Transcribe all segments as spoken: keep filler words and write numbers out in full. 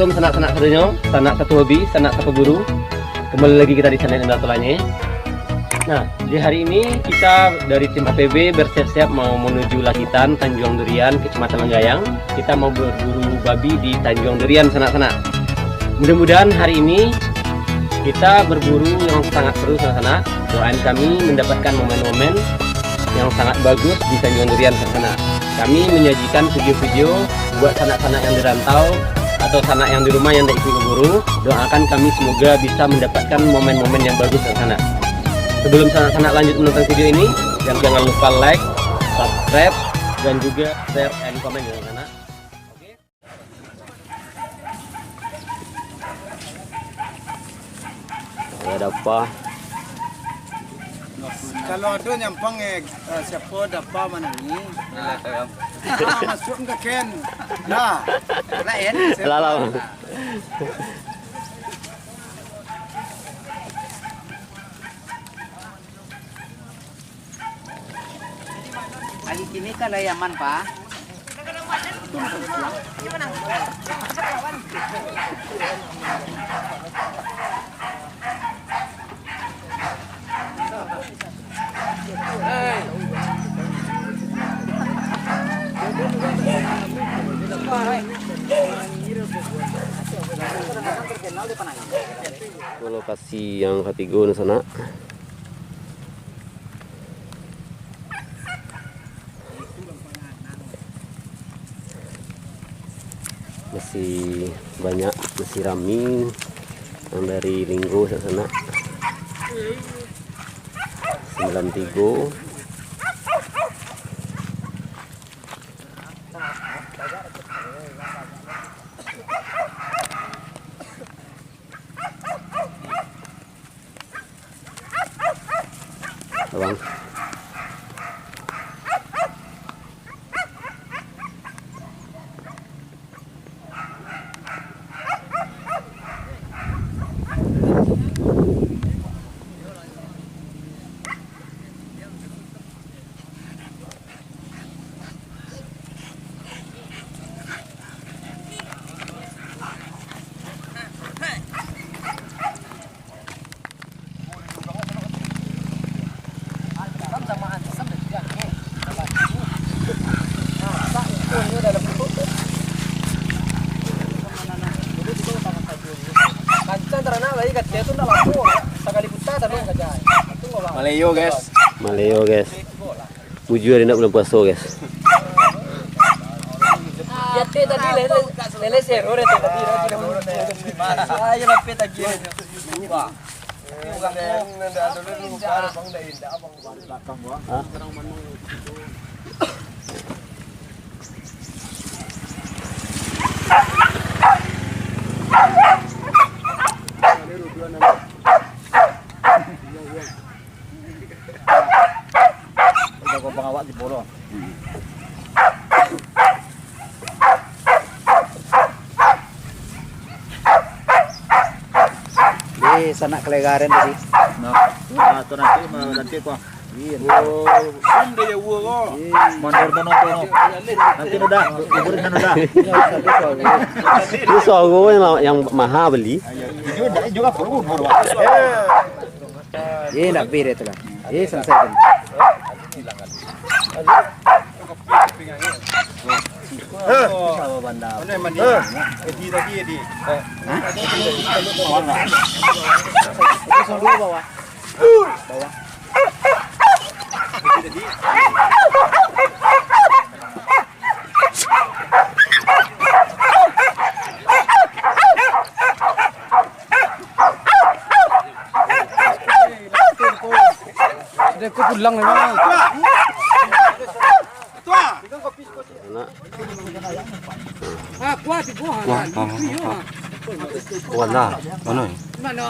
Sanak-sanak sadonyo, sanak satu hobi, sanak satu guru. Kembali lagi kita di channel Indra Tolanye. Nah, di hari ini kita dari tim A P B bersiap-siap mau menuju Lakitan, Tanjuang Durian, Kecamatan Lenggayang. Kita mau berburu babi di Tanjuang Durian, sanak-sanak. Mudah-mudahan hari ini kita berburu yang sangat seru, sanak-sanak. Doain kami mendapatkan momen-momen yang sangat bagus di Tanjuang Durian, sanak-sanak. Kami menyajikan video-video buat sanak-sanak yang di rantau atau sanak yang di rumah yang tidak ikut berburu. Doakan kami semoga bisa mendapatkan momen-momen yang bagus, sanak-sanak. Sebelum sanak-sanak lanjut menonton video ini, jangan, jangan lupa like, subscribe, dan juga share and comment, sanak-sanak. Oke. Ya, dapa. Kalau ado nyampang, eh, eh, siapo dapa manangi. Ah, masuk ka ken. Dah. Lain. Lah, lah. Ari kini kan lai aman, Pak. Lokasi yang katigo ni, sanak. Masih banyak, masih rami yang dari Linggo, sanak-sanak. Sembilan tigo. Abang. Kancang taranak lai, katia tu ndak lapo, sakali puta taruih ka jai. Maleo, guys. Maleo, guys. Bujua ari ndak bulan puaso, guys. Ya, teh tadi lele, lele sero deh, teh tadi. Ayo lah, pe tagih. Wah. Hah? Udah gampang awak di bolo. Di sanak kelegaran tadi. Nah, nah, tu nanti, nanti kau. Iya. Oh, kan dia ya, gua kok. Mandor tu nonton. Nanti udah, kuburin kan udah. Itu sogo yang, yang maha beli. Juga, juga perlu, perlu. Eh, ndak beda tu lah. Eh, selesai tu. Hah? Mana mandi? Edi tadi, Edi. Hah? Bawah nggak? Itu dua bawah. Bawah. Edi tadi. Dia aku pulang memang. Nak. Ah, kuah tiga, ha, kuah, nah, kuah, kuah, ha. Kuah lah. Mana? Mana?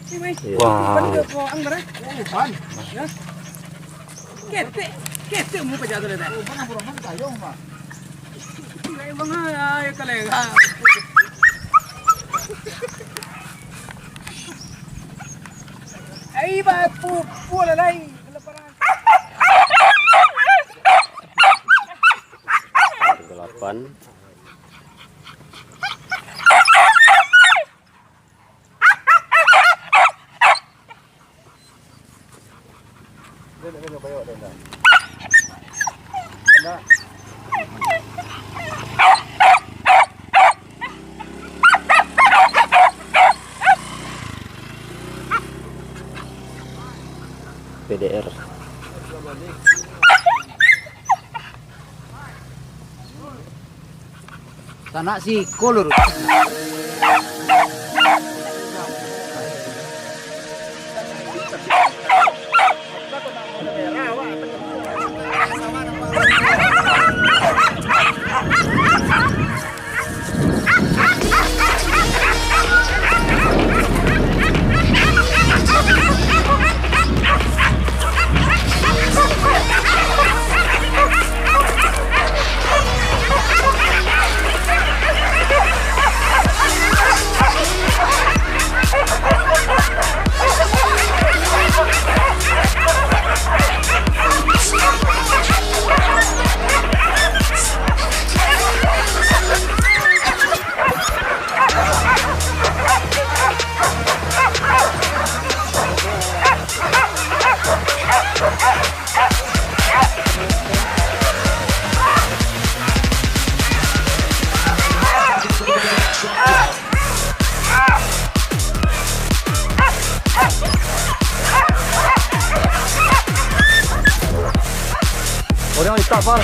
Ini, weh. Iya. Wah. Pan ke kuah ang, bre? Oh, pan. Ya. Ketek, ketek mu paja tu dah. Oh, mana burung mana tayong, Mak? Lai bang, ai, kalera. Ai, ba, pu, pu lah lai. Kelaparan. Delapan. P D R. Sanak siko lurus. Orang itak, Bang.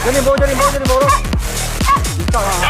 Jadi, bawa, jadi, bawa, jadi, bawa. Itak, ah.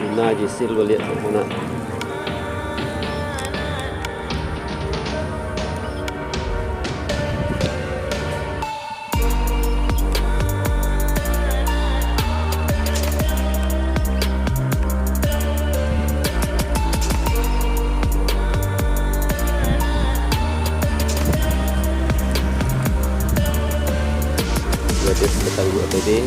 Luna Jisil baliak sampurna. Gadis batangguak pede.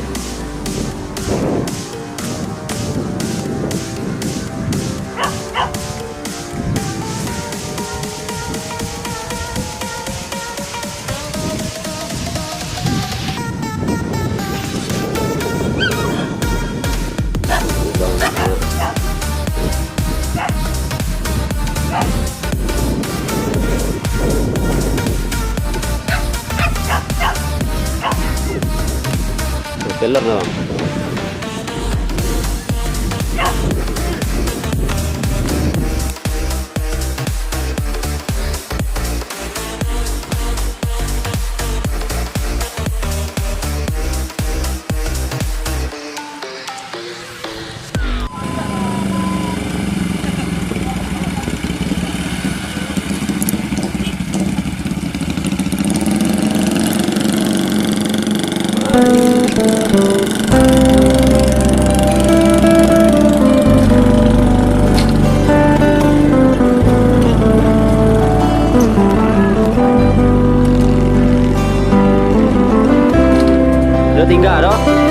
Propeller lah, Bang. Dah tingga doh.